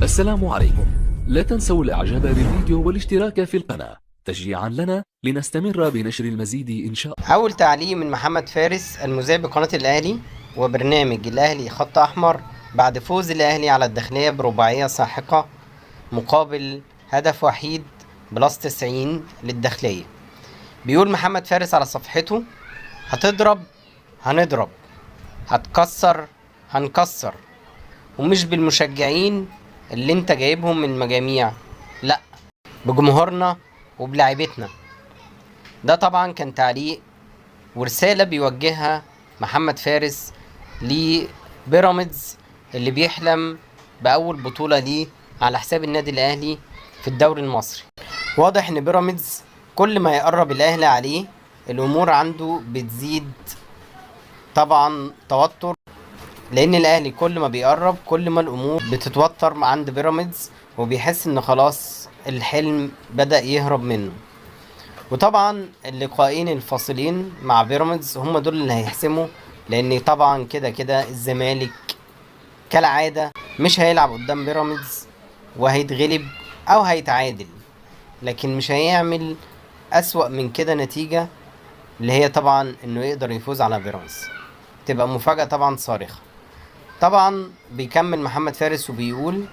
السلام عليكم. لا تنسوا الاعجاب بالفيديو والاشتراك في القناة تشجيعا لنا لنستمر بنشر المزيد ان شاء الله. أول تعليق من محمد فارس المذيع بقناة الأهلي وبرنامج الأهلي خط أحمر بعد فوز الأهلي على الداخلية برباعية ساحقة مقابل هدف وحيد plus 90 للداخلية. بيقول محمد فارس على صفحته: هتضرب هنضرب، هتكسر هنكسر، ومش بالمشجعين اللي انت جايبهم من المجاميع، لا بجمهورنا وبلاعيبتنا. ده طبعا كان تعليق ورسالة بيوجهها محمد فارس لبيراميدز اللي بيحلم بأول بطولة ليه على حساب النادي الأهلي في الدوري المصري. واضح إن بيراميدز كل ما يقرب الأهلي عليه الأمور عنده بتزيد طبعا توتر، لأن الأهلي كل ما بيقرب كل ما الأمور بتتوتر عند بيراميدز، وبيحس إن خلاص الحلم بدأ يهرب منه. وطبعا اللقاءين الفاصلين مع بيراميدز هم دول اللي هيحسموا، لان طبعا كده كده الزمالك كالعادة مش هيلعب قدام بيراميدز وهيتغلب او هيتعادل، لكن مش هيعمل اسوأ من كده نتيجة، اللي هي طبعا انه يقدر يفوز على بيراميدز، تبقى مفاجأة طبعا صارخة. طبعا بيكمل محمد فارس وبيقول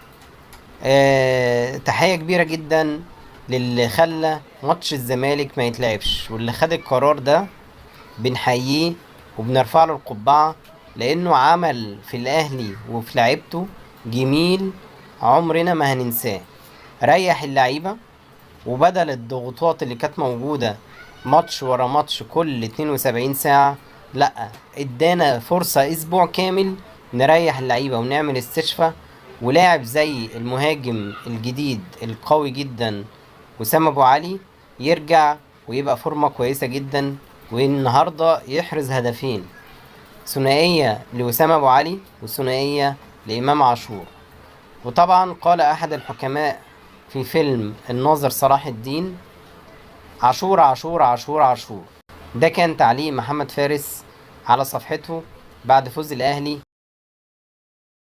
تحية كبيرة جدا للي خلى ماتش الزمالك ما يتلعبش، واللي خد القرار ده بنحييه وبنرفع له القبعة، لأنه عمل في الأهلي وفي لعيبته جميل عمرنا ما هننساه. ريح اللعيبة، وبدل الضغوطات اللي كانت موجودة ماتش ورا ماتش كل 72 ساعة، لأ ادانا فرصة أسبوع كامل نريح اللعيبة ونعمل استشفاء. ولاعب زي المهاجم الجديد القوي جدا وسام ابو علي يرجع ويبقى فورمة كويسة جدا، والنهاردة يحرز هدفين، ثنائية لوسام ابو علي وثنائية لإمام عاشور. وطبعا قال أحد الحكماء في فيلم الناظر صلاح الدين: عاشور عاشور عاشور عاشور. ده كان تعليق محمد فارس على صفحته بعد فوز الأهلي.